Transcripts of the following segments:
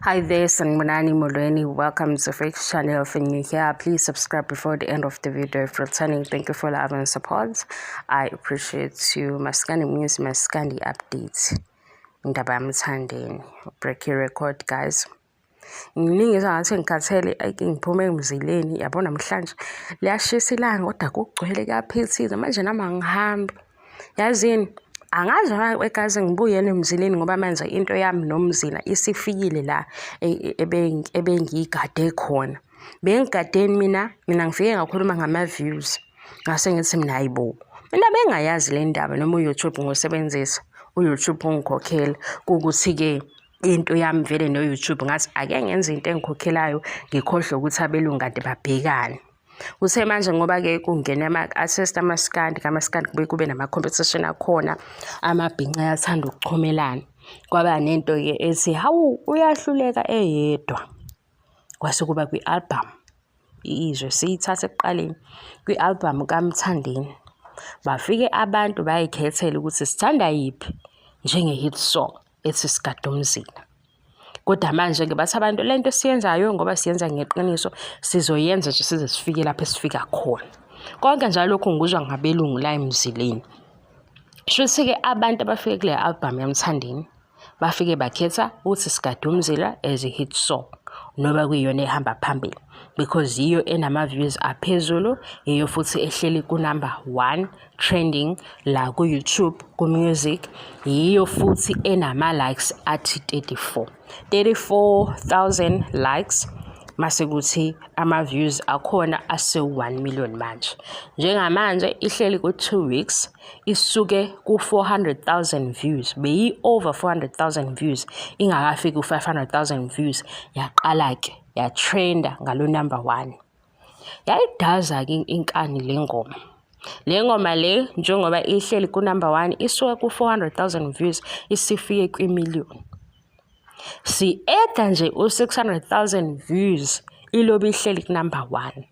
Hi there, Sanibonani Molweni. Welcome to Fix Channel. If you're new here, please subscribe before the end of the video. If you're returning, thank you for love and support. I appreciate you. Maskandi News, Maskandi updates. Indaba yaMthandeni. Break your record, guys. Nginingi ngathi ngikhathele, ayike ngiphume emzileni, yabo. Namhlanje liyashisa ilanga, kodwa kugcwele, kuyaphithiza manje, nami angihambi, yazini. Angazi noma ekaze ngibuyele emzileni, ngoba manje into yami nomzila isifikile la ebengiyigade khona. Bengigadeni mina? Mina ngifike ngakhuluma ngama-views, ngase ngithi mina, hayi bo, mina bengayazi le ndaba, noma u-YouTube ngosebenzisa u-YouTube ungikhokhela, kuwukuthi-ke into yami vele no-YouTube, ngathi ake ngenze into engikhokhelayo, ngikhohlwe ukuthi abelungu kade babhekane. Kuthe manje ngoba-ke kungena ama-artist amaskandi, kamaskandi kube kube nama-competition akhona, amabhinca ayathanda ukuchomelana. Kwaba nento-ke ethi, hawu, uyahluleka eyedwa. Kwase kuba kwi-album, izwe siyithathe ekuqaleni, kwi-album kaMthandeni. Bafike abantu bayikhethela ukuthi sithanda yiphi njenge-hit song, ethi "Sigade Umzila". Kodwa manje-ke bathi abantu, le nto esiyenzayo, ngoba siyenza ngeqiniso, sizoyenza nje size sifike lapho esifika khona. Konke njalo lokhu ngikuzwa ngabelungu la emzileni. Shuthi-ke abantu abafike kule album yaMthandeni bafike bakhetha ukuthi "Sigade Umzila" as a hit song, noba kuyiyona ehamba phambili, because yiyo enama-views aphezulu, yiyo futhi ehleli ku-number one trending la ku-YouTube ku-music, yiyo futhi enama-likes athi 34 34,000 likes, mase kuthi ama-views akhona ase-1 million manje. Njengamanje ihleli ku-2 weeks, isuke ku-400,000 views, beyi-over 400,000 views, ingakafiki ku-500,000 views, yaqala-ke yatrenda ngalo number one. Yayidaza-ke inkani le ngoma. Le ngoma le, njengoba ihleli ku-number one, isuka ku-400,000 views isifike kwi-million. Si-add nje u-600,000 views, ilobe ihleli ku-number one.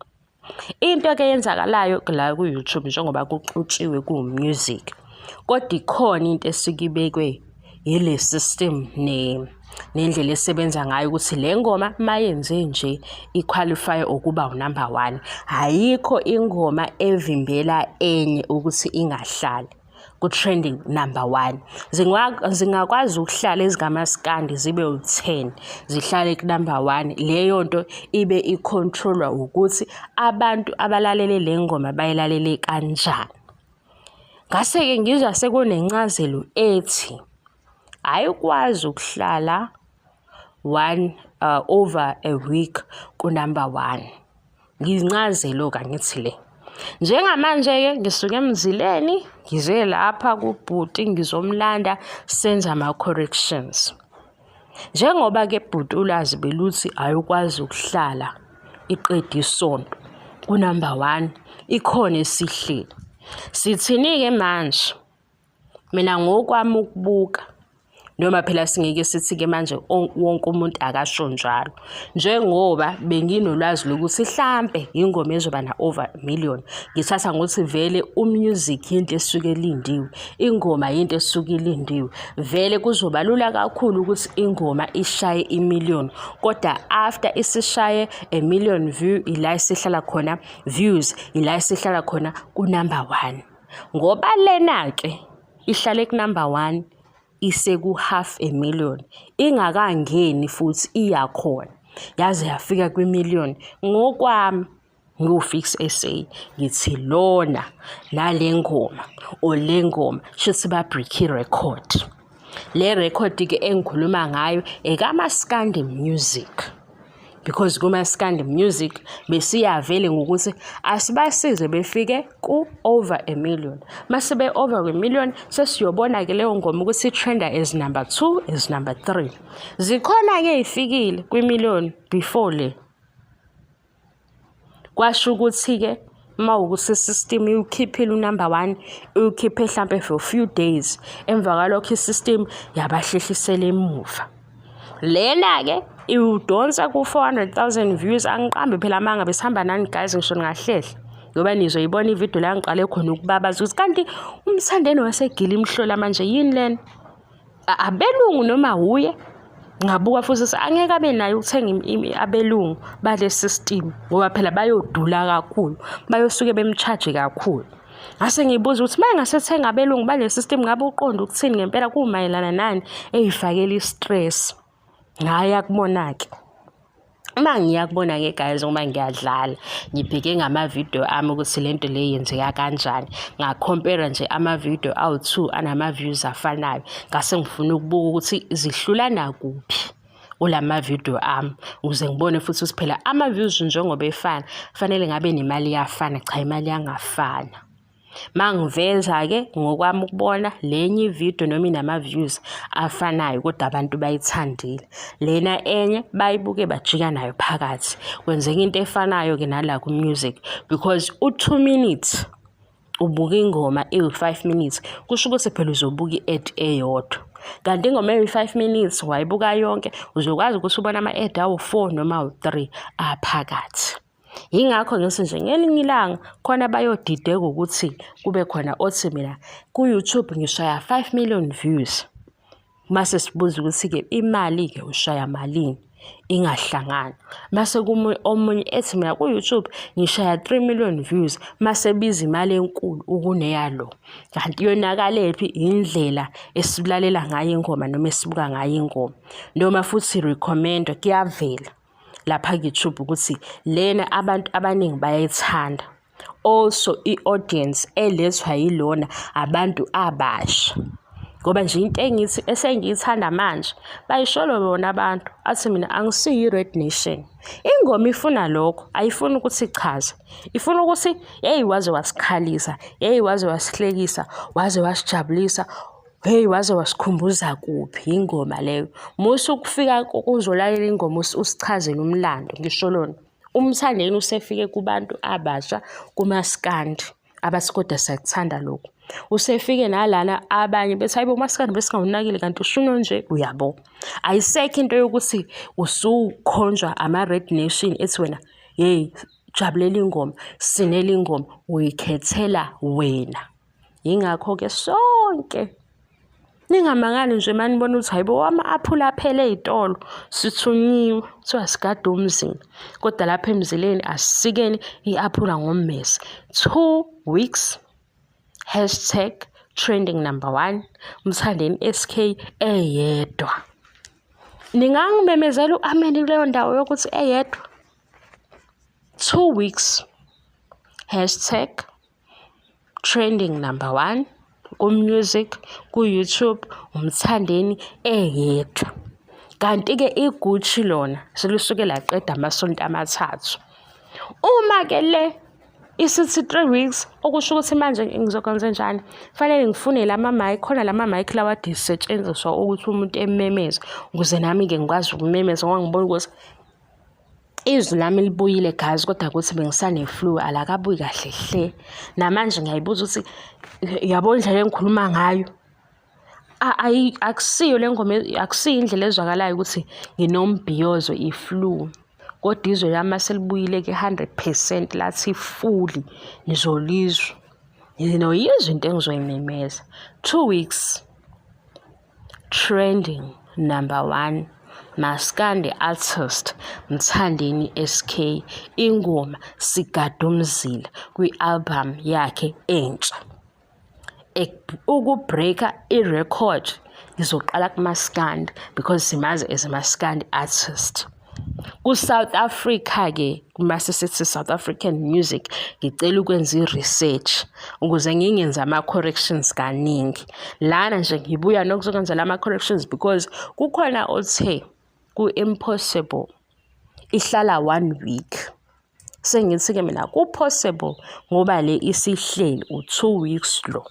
Into-ke eyenzakalayo la ku-YouTube, njengoba kuxutshiwe kuwu-music, kodwa ikhona into esuke ibekwe ile system nendlela esebenza ngayo, ukuthi le ngoma mayenze nje i-qualify ukuba u-number one. Ayikho ingoma evimbela enye ukuthi ingahlali ku-trending number one. Zingakwazi ukuhlala ezikamaskandi zibe u-10, zihlale ku-number one. Leyo nto ibe i-control-wa ukuthi abantu abalalele le ngoma bayilalele kanjani. Ngase-ke ngizwa sekunencazelo ethi ayikwazi ukuhlala one over a week ku-number one. Ngincazelo-ke, angithi le. Njengamanje-ke ngisuke emzileni, ngize lapha kubhuti, ngizomlanda, senze ama-corrections. Njengoba-ke bhuti ulwazi beluthi ayikwazi ukuhlala iqede isonto ku-number one, ikhona esihleli. Sithini-ke manje? Mina ngokwami ukubuka, noma phela singeke sithi-ke manje wonke umuntu akasho njalo. Njengoba benginolwazi lokuthi hlampe ingoma ezoba na-over million, ngithatha ngokuthi vele u-music into esuke ilindiwe, ingoma yinto esuke ilindiwe. Vele kuzoba lula kakhulu ukuthi ingoma ishaye i-million, kodwa after isishaye a million view, ila isihlala khona views, ila isihlala khona ku-number one. Ngoba lena-ke ihlale ku-number one iseku-half a million, ingakangeni futhi iyakhona, yaze yafika kwi-million. Ngokwami ngiwu-Fix SA, ngithi lona nale ngoma or le ngoma shuthi ba-break i-record. Le record-ke engikhuluma ngayo ekamaskandi music, because kumaskandi music besiya vele ngokuthi asibasize befike ku-over a million. Mase be-over kwe-million, sesiyobona-ke leyo ngoma ukuthi i-trend-a as number two, as number three. Zikhona-ke ey'fikile kwi-million before le. Kwasho ukuthi-ke uma wukuthi i-system iwukhiphile u-number one, iwukhiphe hlampe for few days, emva kwalokho i-system yabahlehlisela emuva. Lena-ke iwudonsa ku-400,000 views. Angiqambi phela amanga, besihamba nani guys, ngisho ningahlehla, ngoba nizoyibona ividiyo la ngiqale khona ukubabaza ukuthi kanti uMthandeni wasegila imihlola manje, yini lena? Abelungu noma wuye. Ngabuka futhi ukuthi angeke abe nayo ukuthenga abelungu bale system ngoba phela bayodula kakhulu, bayosuke bem-charge kakhulu. Ngase ngibuza ukuthi uma engase ethenga abelungu bale system ngabe uqonde ukuthini ngempela kumayelana nani eyifakela i-stress. Ngaya kubona-ke. Uma ngiya kubona-ke guys uma ngiyadlala ngibheke ngamavidiyo ami ukuthi le nto le yenzeka kanjani. Ngakhompera nje amavidiyo awu-two anama-views afanayo. Ngase ngifuna ukubuka ukuthi zihlulana kuphi kula mavidiyo ami ukuze ngibone futhi ukuthi phela ama-views njengoba efana kufanele ngabe nemali iyafana. Cha, imali iyangafana. Mangiveza-ke ngokwami ukubona lenye ividiyo noma inama-views afanayo kodwa abantu bayithandile. Lena enye bayibuke bajika nayo phakathi. Kwenzeka into efanayo-ke nala ku-music because u-two minutes ubuka ingoma ewu-five minutes kusho ukuthi phela uzobuka i-ad eyodwa. Kanti ingoma eyi-five minutes wayibuka yonke uzokwazi ukuthi ubone ama-ad awu-four noma awu-three aphakathi. Yingakho ngithi nje ngelinye ilanga khona bayodideka ukuthi kube khona othi mina ku-YouTube ngishaya 5 million views. Mase sibuza ukuthi-ke imali-ke ushaya malini? Ingahlangani. Mase omunye ethi mina ku-YouTube ngishaya 3 million views mase ebiza imali enkulu ukuneyalo. Kanti yonakalephi? Indlela esilalela ngayo ingoma noma esibuka ngayo ingoma. Noma futhi recommend kuyavela. Lapha ku-YouTube ukuthi lena abantu abaningi bayayithanda. Also i-audience elethwa yilona abantu abasha. Ngoba nje into engithi esengiyithanda manje bayisholo bona abantu athi mina angisiyo i-Red Nation. Ingoma ifuna lokho, ayifuni ukuthi ichaze. Ifuna ukuthi yeyi waze wasikhalisa, yeyi waze wasihlekisa, waze wasijabulisa. Hheyi waze wasikhumbuza kuphi ingoma leyo. Musa ukufika uzolalela ingoma usichazele umlando ngisho lona. UMthandeni usefike kubantu abasha kumaskandi abathi kodwa siyakuthanda lokhu. Usefike nalana abanye bethi hayibo umaskandi besingawunakile kanti ushuno nje uyabo. Ayisekho into yokuthi usukhonjwa ama-Red Nation ethi wena yeyi jabulela ingoma, sinela ingoma, uyikhethela wena. Yingakho-ke sonke ningamangali nje uma nibona ukuthi hayibo ama-aphula aphele ey'tolo sithunyiwe kuthiwa sigade umzila kodwa lapha emzileni asisikeni i-aphula ngommese. 2 weeks hashtag trending number one Mthandeni SK eyedwa. Ningangimemezela u-ameni kuleyo ndawo yokuthi eyedwa. 2 weeks hashtag trending number one ku-music ku-YouTube uMthandeni eyedwa. Kanti-ke iGucci lona selisuke laqeda amasonto amathathu. Uma-ke le isithi 3 weeks okusho ukuthi manje ngizokwenzenjani? Kufanele ngifune lama-mic, khona lama-mic lawa ade esetshenziswa ukuthi umuntu ememeze ukuze nami-ke ngikwazi ukumemeza ngoba ngibona ukuthi izwi lami libuyile guys kodwa ukuthi bengisane-flu alakabuyi kahle hle. Namanje ngiyayibuza ukuthi yabo indlela engikhuluma ngayo akusiyo le ngoma akusiyo indlela ezwakalayo ukuthi nginombhiyozo i-flu. Kodwa izwi lami mase libuyile-ke 100% lathi fully nizolizwa. Ninoyizwa into engizoyimemeza. 2 weeks trending number one Maskandi artist Mthandeni SK ingoma Sigade Umzila kwi-album yakhe entsha. Uku-break-a i-record ngizoqala kumaskandi because simazi as a maskandi artist. Ku-South Africa-ke mase sithi South African music ngicela ukwenza i-research ukuze ngingenzi ama-corrections kaningi. Lana nje ngibuya nokuzokwenza lama-corrections because kukhona othe ku-impossible ihlala one week. Sengithi-ke mina ku-possible ngoba le isihleli u-2 weeks lo.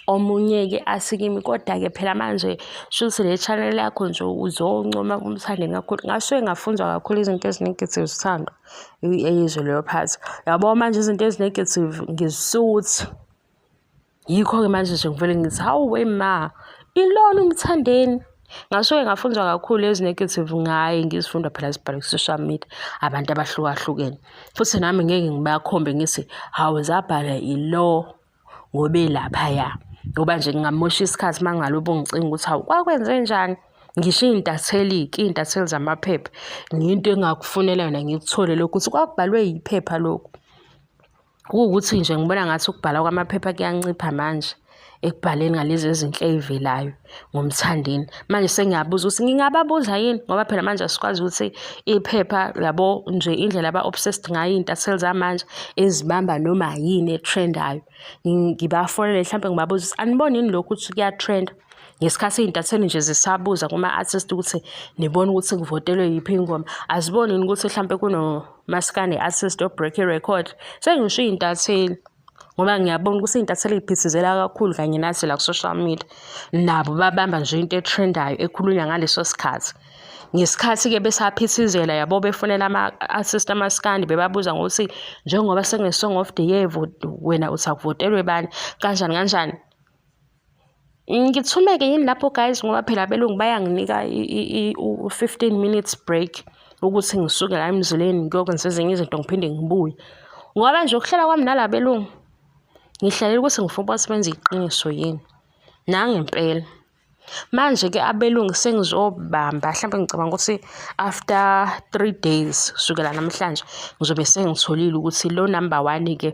Omunye-ke athi kimi kodwa-ke phela manje shuthi le channel yakho nje uzoncoma kuMthandeni kakhulu. Ngasuke ngafunzwa kakhulu izinto ezi-negative zithandwa eyizwe leyo part. Yabo manje izinto ezi-negative ngizisuthi. Yikho-ke manje nje ngivele ngithi hawu we ma, ilona uMthandeni. Ngasuke ngafunzwa kakhulu ezi-negative ngaye ngizifunda phela zibhalwe ku-social media abantu abahlukahlukene. Futhi nami ngeke ngibakhombe ngithi hawu zabhalwa ilo ngoba elaphaya. Ngoba nje ngingamosha isikhathi uma ngalobe ungicinga ukuthi hawu kwakwenzenjani. Ngisho iy'ntatheli-ke, iy'ntatheli zamaphepha, ngiyinto engingakufunela yona ngikuthole lokhu ukuthi kwakubhalwe yiphepha lokhu. Kuwukuthi nje ngibona ngathi ukubhala kwamaphepha kuyancipha manje ekubhaleni ngalezi ezinhle ey'velayo ngoMthandeni. Manje sengiyabuza ukuthi ngingababuza yini ngoba phela manje asikwazi ukuthi iphepha yabo nje indlela aba-obsessed ngayo iy'ntatheli zamanje ezibamba noma yini e-trend-ayo. Ngibafonele mhlampe ngibabuze ukuthi aniboni yini lokhu ukuthi kuya-trend-a? Ngesikhathi iy'ntatheli nje zisabuza kuma-artist ukuthi nibona ukuthi kuvotelwe yiphi ingoma, aziboni yini ukuthi hlampe kunomaskandi artist o-break i-record? Sengisho iy'ntatheli ngoba ngiyabona ukuthi iy'ntatheli y'phithizela kakhulu kanye nathi la ku-social media. Nabo babamba nje into e-trend-ayo ekhulunywa ngaleso sikhathi. Ngesikhathi-ke besaphithizela yabo befonela ama-artist amaskandi bebabuza ngokuthi njengoba sekune-song of the year wena uthi akuvotelwe bani kanjani kanjani. Ngithumeke yini lapho guys ngoba phela abelungu bayanginika u-15 minutes break ukuthi ngisuke la emzileni ngiyokwenza ezinye izinto ngiphinde ngibuye. Ngoba nje ukuhlala kwami nala belungu ngihlalela ukuthi ngifuna ukuthi benze iqiniso yini. Nangempela. Manje-ke abelungu sengizobamba hlampe ngicabanga ukuthi after 3 days kusukela namhlanje ngizobe sengitholile ukuthi lo number one-ke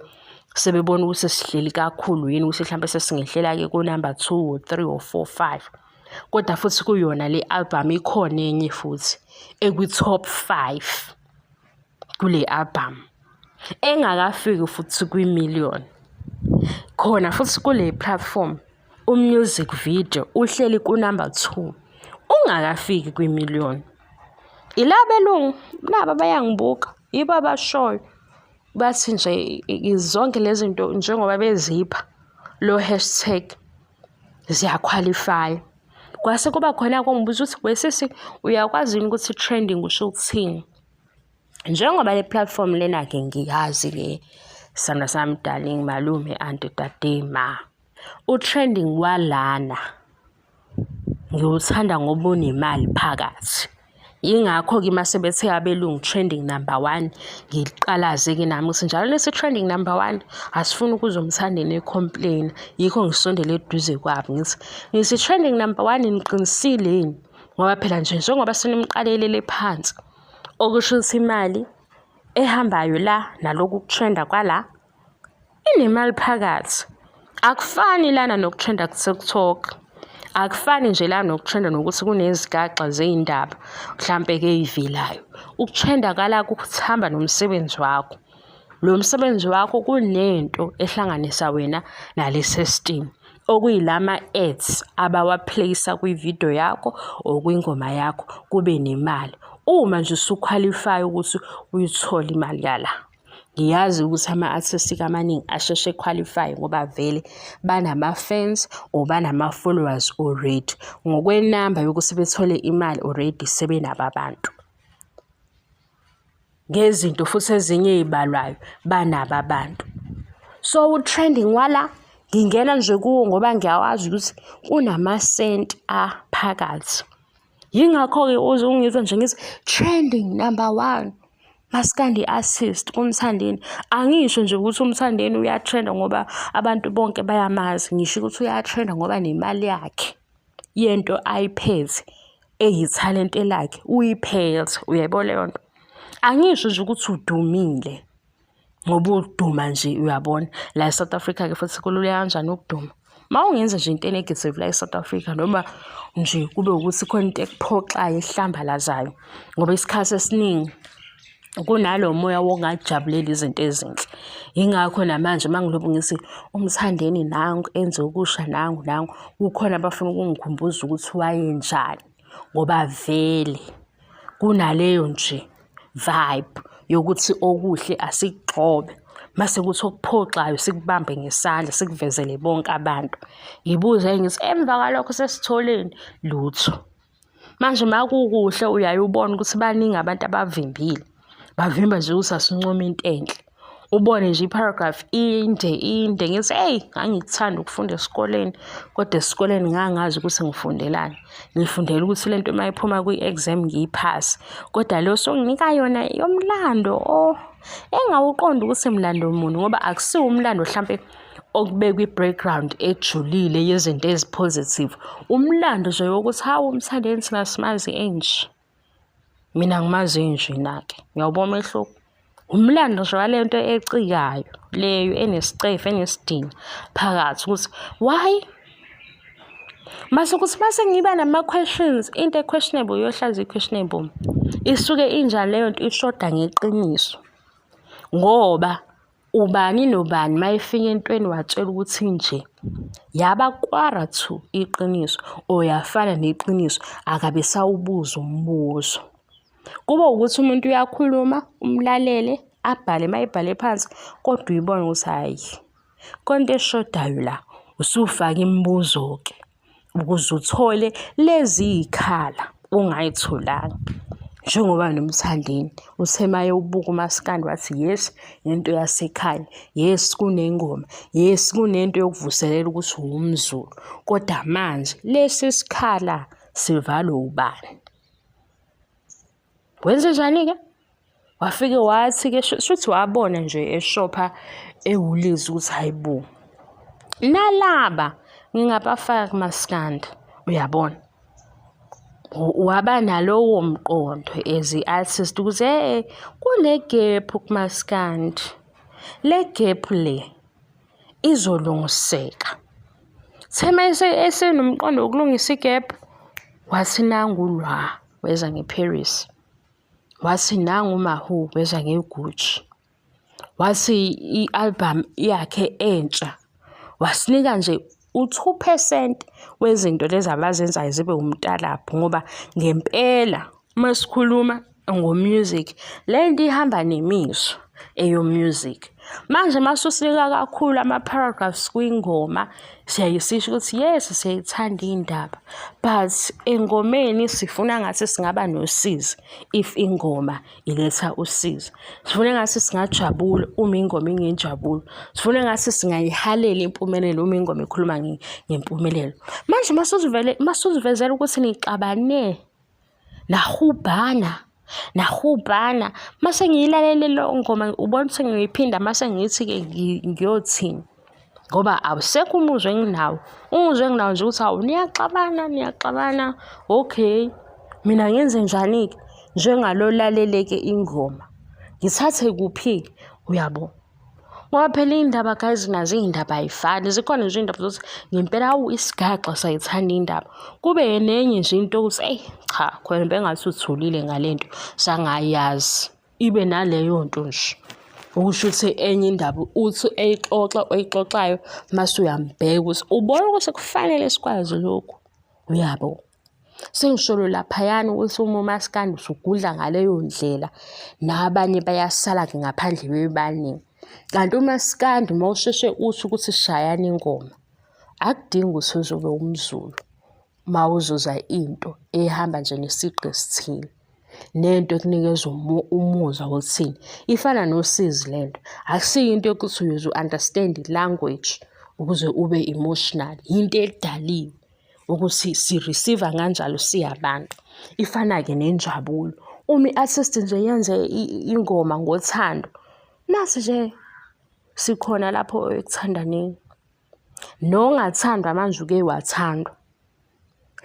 sebebona ukuthi sihleli kakhulu yini ukuthi hlampe sesingehlela-ke ko-number 2 or 3 or 4 5. Kodwa futhi kuyona le album ikhona enye futhi ekwi-top 5 kule album engakafiki futhi kwi-million. Khona futhi kule platform u-music video uhleli ku-number 2 ungakafiki kwi-million. Ila belungu naba bayangibuka yibo abashoyo bathi nje zonke lezi zinto njengoba bezipha lo hashtag ziya-qualify. Kwase kuba khona kongibuza ukuthi wesisi uyakwazi yini ukuthi trending kusho ukuthini? Njengoba le platform lena-ke ngiyazi-ke sithandwa sami darling, malume, anti, dade, ma. U-trending walana ngiwuthanda ngoba unemali phakathi. Yingakho-ke uma sebethe abelungu trending number one, ngiqalaze-ke nami ukuthi njalo lesi trending number one asifuni ukuzwa uMthandeni e-complain-a. Yikho ngisondele eduze kwabo ngithi, ngithi trending number one niqinisile yini? Ngoba phela nje njengoba senimqalelele phansi, okusho ukuthi imali ehambayo la naloku ku-trend-a kwala inemali phakathi. Akufani lana noku-trend-a ku-TikTok. Akufani nje la noku-trend-a nokuthi kunezigaxa zey'ndaba mhlampe-ke ey'velayo. Uku-trend-a kwala kuhamba nomsebenzi wakho. Lo msebenzi wakho kunento ehlanganisa wena nale system okuyilama ads abawa-place-a kwividiyo yakho or kwingoma yakho kube nemali. Uma nje usu-qualify-a ukuthi uyithole imali yala. Ngiyazi ukuthi ama-artist amaningi asheshe e-qualify ngoba vele banama-fans or banama-followers already. Ngokwenamba yokuthi bethole imali already sebenabo abantu. Ngezinto futhi ezinye ey'balwayo banabo abantu. So u-trending wala ngingena nje kuwo ngoba ngiyawazi ukuthi kunamasenti aphakathi. Yingakho-ke uze ungizwa nje ngithi trending number one maskandi artist kuMthandeni. Angisho nje ukuthi uMthandeni uya-trend-a ngoba abantu bonke bayamazi, ngisho ukuthi uya-trend-a ngoba nemali yakhe yento ayiphethe eyithalente lakhe uyiphethe, uyayibona leyo nto? Angisho nje ukuthi udumile ngoba uduma nje uyabona. La e-South Africa-ke futhi kulula kanjani ukuduma? Uma ungenza nje into e-negative la e-South Africa noma nje kube ukuthi khona into ekuphoxayo ekuhlambalazayo ngoba isikhathi esiningi kunalo moya wokungajabuleli izinto ezinhle. Yingakho namanje uma ngilokhu ngithi uMthandeni nangu enze okusha nangu nangu, kukhona abafuna ukungikhumbuza ukuthi wayenjani ngoba vele kunaleyo nje vibe yokuthi okuhle asikugxobe mase kuthi okuphoxayo sikubambe ngesandla sikuvezele bonke abantu. Ngibuze ngithi emva kwalokho sesitholeni? Lutho. Manje uma kukuhle uyaye ubone ukuthi baningi abantu abavimbile. Bavimba nje ukuthi asincome into enhle. Ubone nje i-paragraph inde inde ngithi eyi ngangikuthanda ukufunda esikoleni kodwa esikoleni ngangazi ukuthi ngifundelani. Ngifundela ukuthi le nto uma iphuma kwi-exam ngiyiphase. Kodwa lo songinika yona yomlando oh engawuqondi ukuthi mlando muni ngoba akusiwo umlando hlampe okubekwa i-background ejulile yezinto ezi-positive. Umlando nje wokuthi hawu uMthandeni thina simazi enje. Mina ngimazi enjena-ke. Uyawubona umehluko? Umlando nje wale nto ecikayo leyo enesicefe enesidina phakathi ukuthi why mase kuthi mase ngiba nama-questions into e-questionable iyohlala i-questionable isuke injani leyo nto ishoda ngeqiniso ngoba ubani nobani mayefika entweni watshela ukuthi nje yaba kwara to iqiniso or yafana neqiniso akabe sawubuza umbuzo. Kube ukuthi umuntu uyakhuluma umlalele abhale mayebhale phansi kodwa uyibone ukuthi hhayi konke eshodayo la usufaka imibuzo-ke. Ukuze uthole lezi y'khala ongay'tholanga. Njengoba noMthandeni uthe uma ewubuka umaskandi wathi yes into yasekhaya, yes kunengoma, yes kunento yokuvuselela ukuthi uwumZulu. Kodwa manje lesi sikhala sivalwe ubani? Wenzenjani-ke? Wafike wathi-ke shuthi wabona nje eshopha ewulizi ukuthi hayi bo nalaba ngingabafaka kumaskandi uyabona waba nalowo mqondo as i-artist ukuthi hey kune-gap kumaskandi le gap le izolungiseka Thema esenomqondo wokulungisa igap wathi nangu lwa weza ngeParis. Wathi nangu uMawhoo weza ngeGucci. Wathi i-album yakhe entsha wasinika nje u-2 percent wezinto lezi abazenzayo zibe umtalabho ngoba ngempela uma sikhuluma ngo-music le nto ihamba nemizwa eyo-music. Manje uma ususinika kakhulu ama-paragraphs kwingoma siyaye sisho ukuthi yes siyayithanda iy'ndaba but engomeni sifuna ngathi singaba nosizi if ingoma iletha usizi. Sifuna engathi singajabula uma ingoma ingenjabulo. Sifuna engathi singayihalela impumelelo uma ingoma ikhuluma ngempumelelo. Manje masuzivele masuzivezela ukuthi nixabane nahubhana nahubhana mase ngiyilalele lo ngoma ubona ukuthi ngiyiphinda mase ngithi-ke ngiyothini ngoba awusekho umuzwa enginawo umuzwa enginawo nje ukuthi hawu niyaxabana niyaxabana okay mina ngenze njani-ke njengalo laleleke ingoma ngithathe kuphi-ke uyabo ngoba phela iy'ndaba guys nazo iy'ndaba ay'fani zikhona nje iy'ndaba zokuthi ngempela awu isigaxa sayithanda indaba kube nenye nje into yokuthi eyi cha khona bengathi uthulile ngale nto sangayazi ibe naleyo nto nje okusho ukuthi enye indaba uthi eyixoxa oyixoxayo mase uyambheka ukuthi ubona ukuthi kufanele sikwazi lokhu uyabo. Sengisholo laphayana ukuthi uma umaskandi usugudla ngaleyo ndlela nabanye bayasala-ke ngaphandle bebaningi. Kanti umaskandi uma usheshe uthi ukuthi shayani ingoma, akudingi ukuthi uze ube umZulu uma uzuza into ehamba nje nesigqi esithile. Nento ekunikeza umuzwa wokuthini. Ifana nosizi le nto, akusiyo into yokuthi uyoze u-understand i-language ukuze ube emotional, yinto edaliwe. Ukuthi si-receive-a kanjalo siyabantu. Ifana-ke nenjabulo. Uma i-artist nje yenze ingoma ngothando, nathi nje sikhona lapho ekuthandaneni. Nongathandwa manje uke wathandwa,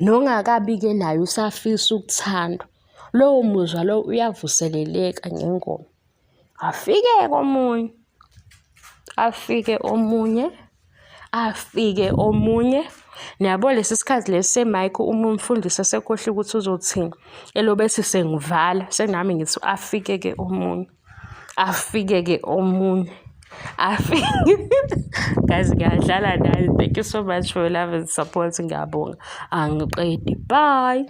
nongakabi-ke naye usafisa ukuthandwa. Lowo muzwa lowo uyavuseleleka ngengoma. Afike-ke omunye, afike omunye, afike omunye. Niyabo lesi sikhathi lesi se-mic uma umfundisi esekhohliwe ukuthi uzothini, elobe ethi sengivala, senami ngithi afike-ke omunye, afike-ke omunye, afike. Guys, ngiyadlala nani. Thank you so much for your love and support. Ngiyabonga. Angiqedi. Bye.